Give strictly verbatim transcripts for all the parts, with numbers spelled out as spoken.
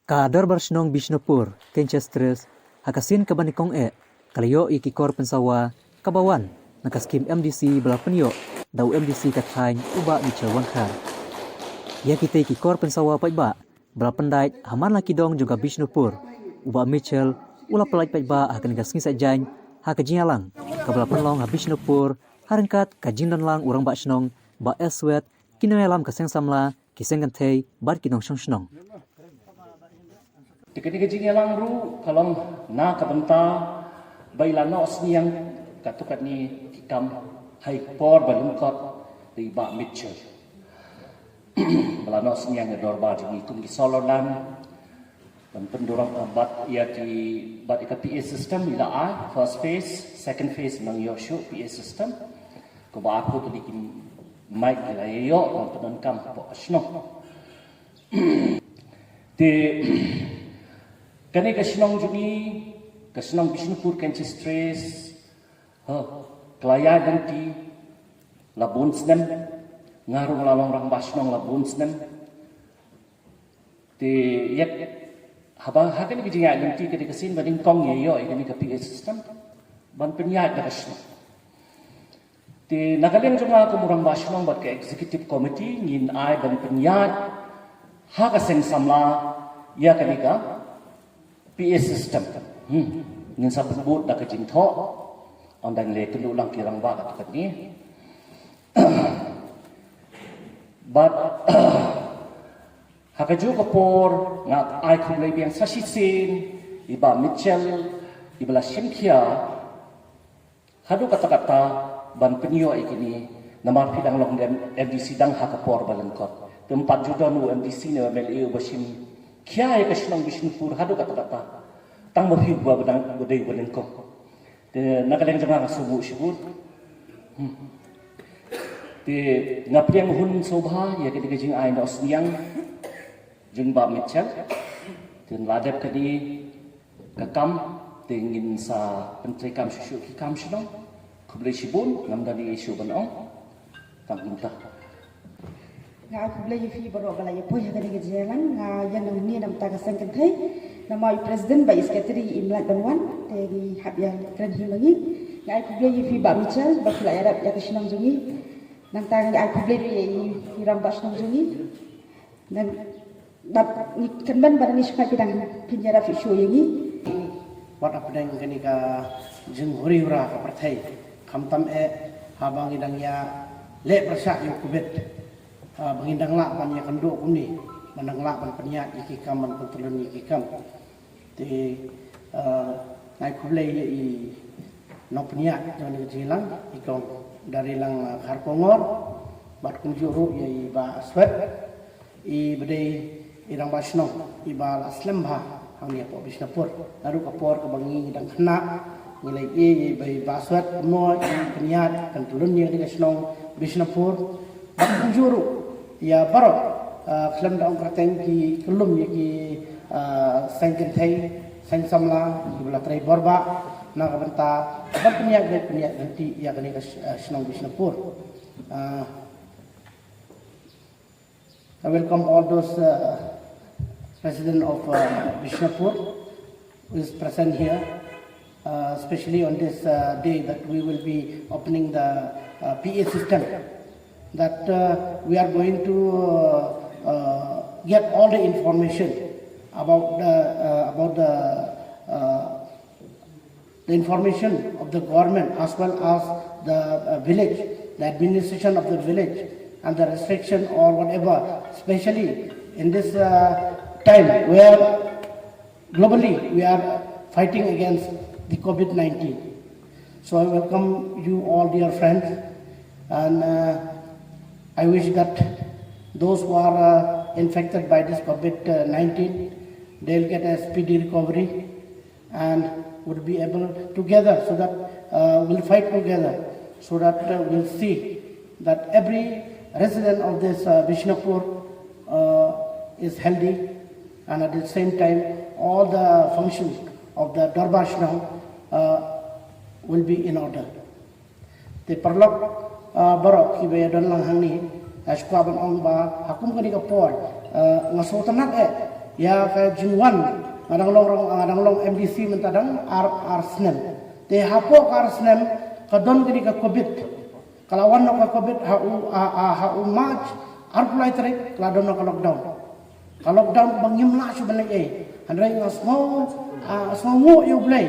Ka Dorbar Shnong Bishnupur, Kynshah Trust, ha ka sien kaba nyngkong eh, ka la ïoh ïa ki kor pynsawa kaba wan na ka skim M D C ba la pynïoh da u M D C ka thaiñ u Bah Mitchell Wangkhar. Ïa kitei ki kor pynsawa paidbah ba la pyndait ha man la ki dong jong ka Bishnupur, u Bah Mitchell u la pyllait paidbah ha kane ka sngi Saitjaiñ ha ka jingïalang kaba la pynlong ha Bishnupur, ha ryngkat ka jingdon lang u Rangbah Shnong Bah Aswad, ki nongïalam ka Seng Samla, ki Seng Kynthei bad ki nongshong shnong. Te kane ka jingïalang ruh ka long na ka bynta ba i la noh synñiang katto katne ki kam ha i por ba lyngkot da i Bah Mitchell. Ba la noh synñiang ïa dorbar jong ngi kum ki Solar Land ban pynduh rong bad ïa ki, bad ïa ka P A system i la ai, first phase, second phase nang ïoh shuh P A system. Kumba arphew tylli ki mic i la ïoh ban pyndonkam hapoh ka shnong. Te kane ka shnong jong ngi, ka shnong Bishnupur Kynshah Trust, ha, ka la ïaid lynti la bun snem, nga ruh nga la long rangbah shnong la bun snem. Te ïa haba ha kane ka jingïaid lynti ka dei ka sien ba nyngkong ïa ïoh ïa kane ka P A system ban pynïaid da ka shnong. Te na ka liang jong nga kum u rangbah shnong bad ka executive committee ngin ai ban pynïaid ha ka Seng Samla ïa kane ka P A system. Hmm. Ngin sa pynbud da ka jingthoh. Ong dang leh kynduh lang ki rangbah katto katne. Bad ha kajuh ka por nga ai khublei biang sa shisien ïa i Bah Mitchell, iba la shim khia haduh katta katta ban pynïoh ïa kine, namar phi dang long M D C dang ha ka por ba lyngkot. Te ym pat ju don u M D C ne u M L A uba shim khia ïa ka shnong Bishnupur haduh katta katta. Tang ma phi uba dang, uba dei uba nyngkong. Te na ka liang jong nga nga sngewbha shibun. Hmm. Te nga pdiang hun sngewbha ïa kane ka jingai noh synñiang jong Bah Mitchell. Te la dep kane ka kam, te ngin sa pyntreikam shuh shuh ki kam shnong. Khublei shibun, ngam don ei ei shuh ban ong. Tang kumta. Nga ai khublei ïa phi baroh ba la ïa poi ha kane ka jingïalang, nga ïeng hangne na bynta ka Seng Kynthei. Namar i president bad i secretary im lah ban wan, te ngi hap ïa kren hi ma ngi. Nga ai khublei ïa phi Bah Mitchell ba phi la ïarap ïa ka shnong jong ngi. Nangta nga ai khublei ruh ïa i, i rangbah shnong jong ngi. Ngan, bad ngi kynmaw ba ngi sngewbha ki dang pynïarap shuh shuh ïa ngi. Wat hapdeng kane ka jinghuri hura ka pyrthei, khamtam eh haba ngi dang ïaleh pyrshah ïa u Covid, ah, ba ngin dang lah ban ïakynduh kumne, ban dang lah ban pynïaid ïa ki kam, ban pyntylun ïa ki kam. Te, ah, nga ai khublei ïa i nongpynïaid jong kane ka jingïalang, i Kong Darilang, ah, Kharkongor, bad kumjuh ruh ïa i Bah Swet, iba dei i rangbah shnong iba la slem bha hangne hapoh Bishnupur. Naduh ka por kaba ngi dang khynnah ngi la ïohi ïa i Bah Swet kumno i pynïaid, kan pyntylun ïa kane ka shnong Bishnupur. Bad kumjuh ruh ïa baroh, ah, khlem da ong kyrteng, ki kyllum ïa ki, ah, Seng Kynthei, Seng Samla, kiba la trei bor bha na ka bynta ban pynïaid, ban pynïaid lynti ïa kane ka sh-, ah, shnong Bishnupur. Ah, I welcome all those, uh, residents of, uh, Bishnupur who is present here, uh, especially on this, uh, day that we will be opening the, uh, P A system. That, uh, we are going to, uh, uh, get all the information about the, uh, about the, uh, the information of the government as well as the, uh, village, the administration of the village and the restriction or whatever, especially in this, uh, time where globally we are fighting against the Covid nineteen. So I welcome you all, dear friends, and, uh, I wish that those who are, uh, infected by this Covid nineteen, they'll get a speedy recovery and would be able together, so that, uh, we'll fight together, so that, uh, we'll see that every resident of this, uh, Bishnupur, uh, is healthy, and at the same time all the functions of the Dorbar Shnong, uh, will be in order. Te paralok, ah, baroh kiba ïadon lang hangne, ah, shu kwah ban ong ba ha kum kane ka por, ah, nga sngewtynnat eh Ïa ka jingwan, nga dang long, nga dang long M D C mynta dang ar, ar snem. Te hapoh ka ar snem, ka don kane ka covid. Ka la wan noh ka covid ha u, ha, ha, ha u March, arphew lai tarik, ka la don noh ka lockdown. Ka lockdown ba ngim lah shuh ban leh ei. Hynrei nga sngew, ah, sngewnguh ïa U Blei.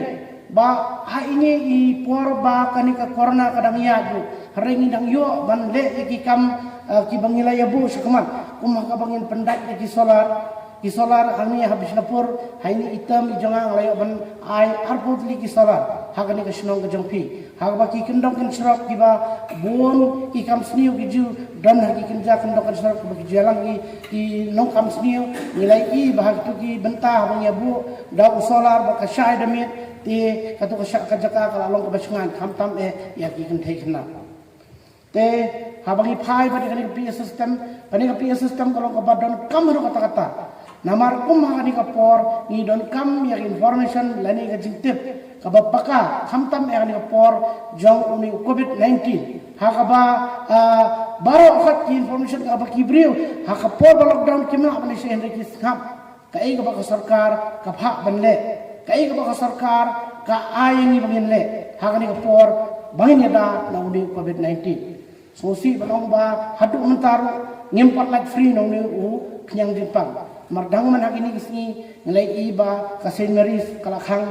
Ba ha ine i por ba kane ka corona ka dang ïaid ruh. Hynrei ngi dang ïoh ban leh ïa ki kam, ah, kiba ngi la ïa buh shakhmat. Kum ha kaba ngin pyndait ïa ki solar. Ki solar hangne ha Bishnapur, ha ine i term i jong nga nga la ïoh ban ai arphew tylli ki solar. Ha kane ka shnong ka jong phi. Ha kaba ki kyndong kynshrok kiba bun ki kam sniew ki ju don ha ki kynja kyndong kynshrok kiba ki ju ïalang ki, ki nongkam sniew, ngi la ïohi ba ha kitu ki bynta haba ngi ïa buh da u solar ba ka shai da miet, te katu ka shah ka jaka ka la long kaba shngaiñ khamtam eh ïa ki kynthei khynnah. Te haba ngi phai bad ïa kane ka P A system, kane ka P A system ka long kaba donkam haduh katta katta. Namar kum ha kane ka por ngi donkam ïa ka information lane ka jingtip kaba paka, khamtam ïa kane ka por jong une u covid nineteen. Ha kaba, ah, baroh khat ki information kaba ki briew ha ka por ba lockdown kim lah ban leh shuh hynrei ki sngap kaei kaba ka sorkar ka phah ban leh, kaei kaba ka sorkar ka ai ïa ngi ba ngin leh ha kane ka por ba ngin ïada na une u covid nineteen. Sngewsih ban ong ba haduh mynta ruh ngim pat lait free na une u khñiang jingpang. Namar dang man ha kine ki sngi ngi la ïohi ba ka Saint Mary's ka la khang,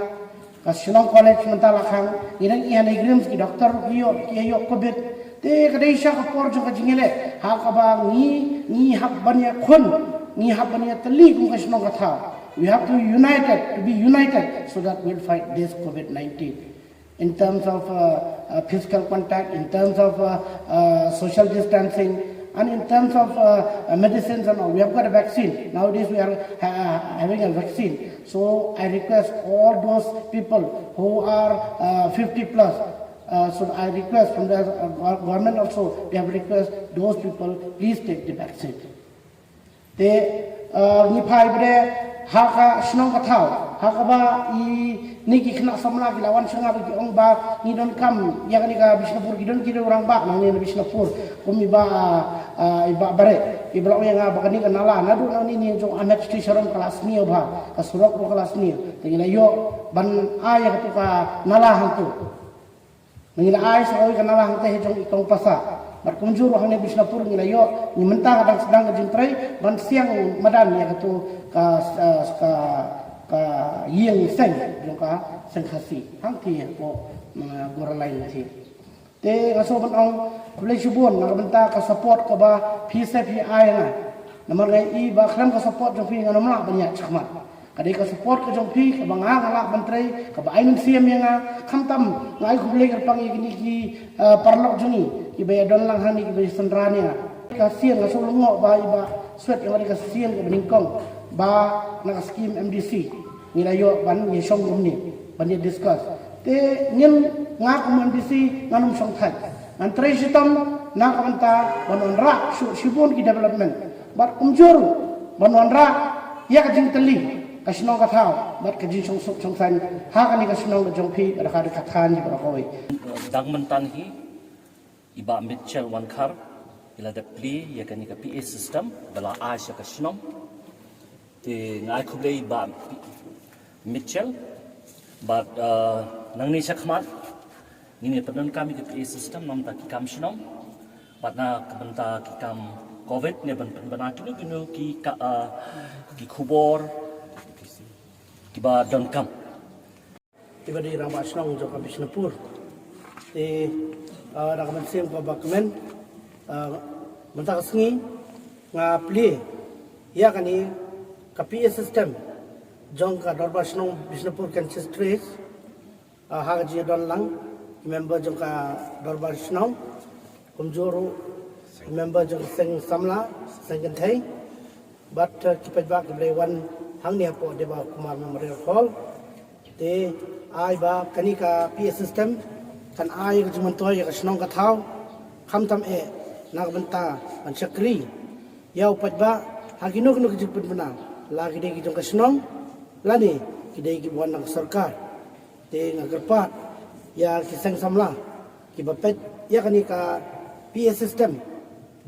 ka Shillong College mynta la khang, ngi dang ïohi ha NEIGRIHMS ki doktor ki ïoh, ki ïoh covid. Te ka dei sha ka por jong ka jingïaleh ha kaba ngi, ngi hap ban ïakhun, ngi hap ban ïatylli kum ka shnong ka thaw. We have to united, to be united so that we'll fight this covid nineteen. In terms of, uh, uh, physical contact, in terms of, uh, uh, social distancing, and in terms of, uh, uh, medicines and all. We have got a vaccine. Nowadays we are ha- having a vaccine. So I request all those people who are, uh, fifty plus, uh, so I request from the, uh, gov- government also, we have request those people, please take the vaccine. Te, uh, ngi phai bad ha ka shnong ka thaw, ha kaba ine ki khynnah samla ki la wan sha nga ba ki ong ba ngi donkam ïa kane ka Bishnapur, ki don ki rangbah nangne na Bishnapur, kum i Bah, uh, uh, i Bah Bareh, i ba la ong ïa nga ba kane ka nala naduh nangne ne jong Ahmed Sri Sharon ka la sniew bha, ka surok ruh ka la sniew. Te ngi la ïoh ban ai ïa katu ka nala hangtu. Ngi la ai sa kawei ka nala hangtei ha jong i Kong Pasa. Bad kumjuh ruh hangne Bishnapur ngi la ïoh, ngi mynta ka dang sdang ka jingtrei ban siang madan ïa katu ka, eh, ka, ka ïing seng jong ka seng Khasi hangtei hapoh, eh, Goralai Nangthie. Te nga sngewbha ban ong khublei shibun na ka bynta ka support kaba phi sa phi ai nga. Namar nga i ba khlem ka support jong phi ngannym lah ban ïaid shakhmat. Ka dei ka support ka jong phi kaba nga nga lah ban trei, kaba ai mynsiem ïa nga. Khamtam nga ai khublei kyrpang ïa kine ki, eh, paralok jong ngi kiba ïa don lang hangne, kiba ïa synran ïa nga. Ka sien nga shu lyngngoh ba i Bah Swet ïa nga dei ka sien kaba nyngkong ba na ka skim M D C ngi la ïoh ban ïa shong kumne ban ïa discuss. Te ngin, nga kum M D C ngan ym shong thait, ngan trei shitom na ka bynta ban wanrah shuh shibun ki development. Bad kumjuh ruh ban wanrah ïa ka jingtylli ka shnong ka thaw bad ka jingshongsuk shongsaiñ ha kane ka shnong ka jong phi bad ha ka dei ka thaiñ baroh kawei. Dang mynta hi i Bah Mitchell Wankhar i la dep plie ïa kane ka P A system ba la ai sha ka shnong. Te nga ai khublei Bah Mitchell bad, uh, nangne shakhmat ngin ïa pyndonkam ïa ka P A system na ka bynta ki kam shnong bad na ka bynta ki kam covid ne ban pynbna kino kino ki ka, uh, ki khubor kiba donkam. Iba dei rangbah shnong jong ka Bishnapur. Te, uh, da ka mynsiem kaba kmen, uh, mynta ka sngi nga plie ïa kane ka P A system jong ka Dorbar Shnong Bishnapur Kynshi Tractt, uh, ha ka jingdon lang ki member jong ka Dorbar Shnong, kumjuh ruh ki member jong ka Seng Samla, Seng Kynthei, bad, uh, ki paidbah kiba la wan hangne hapoh Debakumar Memorial Hall. Te ai ba kane ka P A system kan ai ka jingmyntoi ïa ka shnong ka thaw, khamtam eh na ka bynta ban shakri ïa u paidbah ha kino kino ki jingpynbna, la ki dei ki jong ka shnong lane ki dei kiba wan na ka sorkar. Te nga kyrpad ïa ki Seng Samla kiba peit ïa kane ka P A system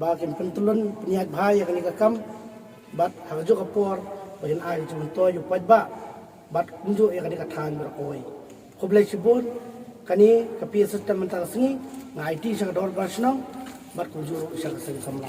ba kin pyntylun pynïaid bha ïa kane ka kam bad ha kajuh ka por ba kin ai jingmyntoi ïa u paidbah bad kumjuh ïa kane ka thaiñ Barakoi. Khublei shibun. Kane ka P A system mynta ka sngi nga aiti sha ka dorbar shnong bad kumjuh ruh sha ka seng samla.